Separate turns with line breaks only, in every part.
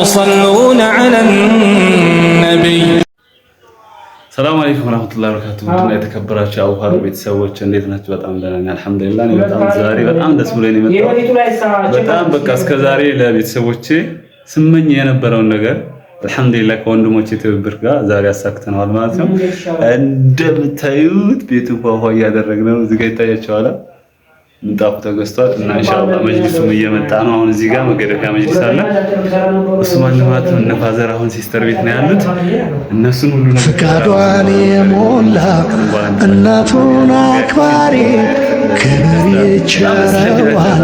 يصلون على النبي.
ሰላም አለይኩም ወራህመቱላሂ ወበረካቱ። ውድና የተከበራችሁ የአቡኻሪ ቤተሰቦች እንዴት ናችሁ? በጣም ደህና ነኝ አልሐምዱሊላህ። እኔ በጣም ዛሬ በጣም ደስ ብሎኝ ነው የመጣሁት። በጣም በቃ እስከ ዛሬ ለቤተሰቦቼ ስመኝ የነበረውን ነገር አልሐምዱሊላህ ከወንድሞቼ ትብብር ጋር ዛሬ አሳክተነዋል ማለት ነው። እንደምታዩት ቤቱን ፏፏ እያደረግነው እዚህ ጋር ይታያቸዋል። ምንጣፉ ተገዝቷል እና ኢንሻአላህ መጅሊሱም እየመጣ ነው። አሁን እዚህ ጋር መገደፊያ መጅሊስ አለ። እሱም አለ ማለት ነው። እነ father አሁን sister ቤት ነው ያሉት። እነሱን ሁሉ ነገር
ፍቃዷን የሞላ እናቱን አክባሪ ክብር ይቸረዋል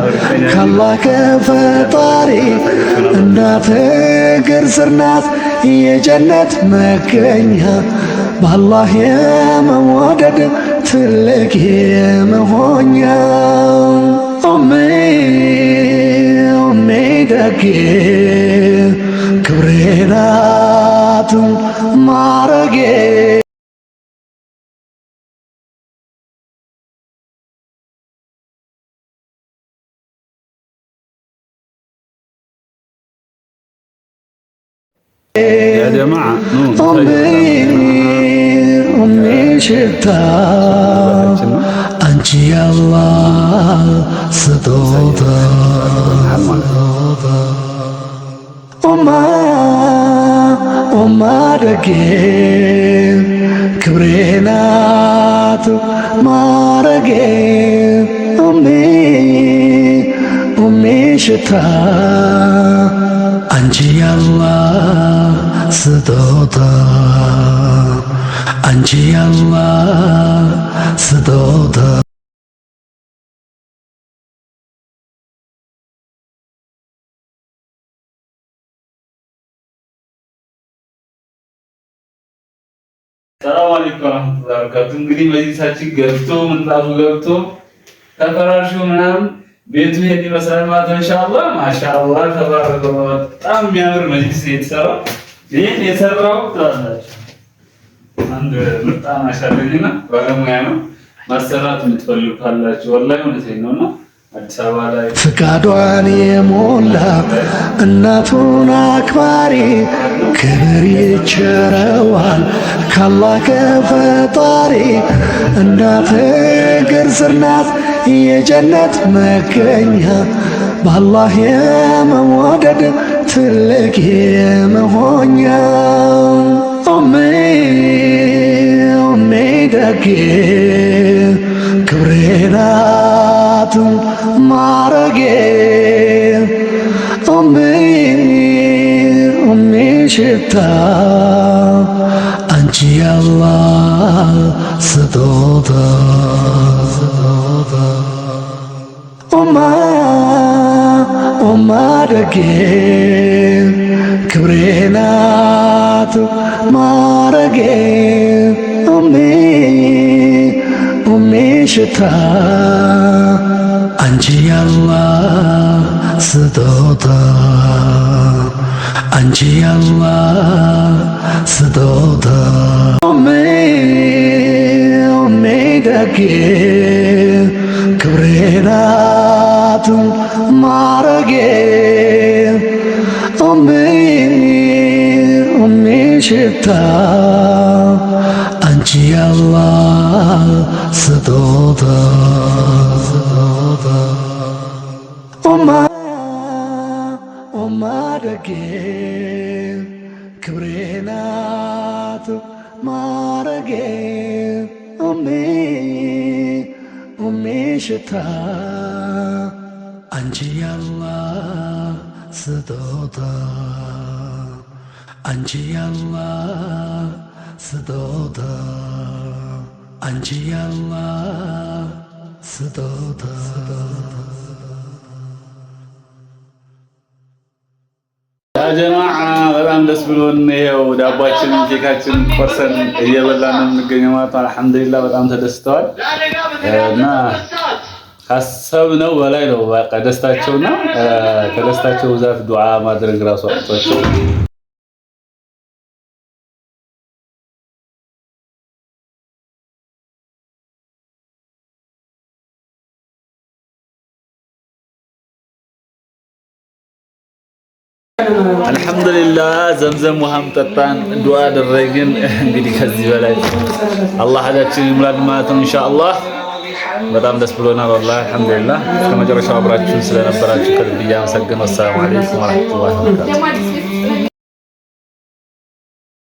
ካላህ ከፈጣሪ። እናት እግር ስር ናት የጀነት መገኛ፣ በአላህ የመወደድ ትልቅ የመሆኛ። ኡሜ ኡሜ ደጌ ክብሬ ናት ማረጌ።
ያ ጀማዓ ኑ።
ኡሜ ኡሜ ሽታ አንቺ ያላህ ስጦታ። ኡማ ኡማ ደጌ ክብሬ ናት ማረጌ። ኡሜ ኡሜ ሽታ አንቺ ያላህ ስጦታ፣ አንቺ ያላህ ስጦታ።
ሰላም አለይኩም ወራህመቱላሂ ወበረካቱ። እንግዲህ መጅሊሳችን ገብቶ ምንጣፉ ገብቶ ተፈራርሾ ምናምን ቤቱ ይሄን ይመስላል ማለት ነው። ኢንሻአላህ ማሻአላህ ተባረከ። በጣም የሚያምር መጅሊስ የተሰራው ይሄን የሰራው ትላላችሁ አንድ ምርጥ አማሻለኝና ባለሙያ ነው። ማሰራት የምትፈልጉ ካላችሁ ወላሂ እውነቴን ነውና አዲስ አበባ ላይ
ፍቃዷን የሞላ እናቱን አክባሪ ክብር ይቸረዋል ካላህ ከፈጣሪ። እናት እግር ስር ናት የጀነት መገኛ፣ በአላህ የመወደድ ትልቅ የመሆኛ። ኡሜ ኡሜ ደጌ ክብሬ ናት ማረጌ። ኡሜ ኡሜ ሽታ አንቺ ያላህ ስጦታ። ኡማ ኡማ ደጌ ክብሬ ናት ማረጌ። ኡሜ ኡሜ ሽታ አንቺ ያላህ ስጦታ፣ አንቺ ያላህ ስጦታ። ኡሜ ኡሜ ደጌ ክብሬ ናት ማረጌ። ኡሜ ኡሜ ሽታ አንቺ ያላህ ስጦታ። ኡማ ኡማ ደጌ ክብሬ ናት ማረጌ። ኡሜ ኡሜ ሽታ አንቺ ያላህ ስጦታ፣ አንቺ ያላህ ስጦታ፣ አንቺ ያላህ ስጦታ።
ያ ጀማዓ በጣም ደስ ብሎን ይኸው ዳቧችንን ኬካችንን ቆርሰን እየበላን ነው የምንገኘው ማለት ነው። አልሐምዱሊላህ በጣም ተደስተዋል እና ካሰብነው በላይ ነው። በቃ ደስታቸውና ከደስታቸው ብዛት ዱዓ ማድረግ ራሱ አቅቷቸው አልሐምዱሊላህ ዘምዘም ውሃም ጠጣን፣ ዱዓ አደረግን። እንግዲህ ከዚህ በላይ አላህ ሀጃችን ይሙላል ማለት ነው ኢንሻአላህ። በጣም ደስ ብሎናል ወላሂ አልሐምዱሊላህ። እስከ መጨረሻው አብራችሁን ስለነበራችሁ ከልብ እያመሰገን፣ ወሰላሙ አለይኩም ወራህመቱላሂ ወበረካቱ።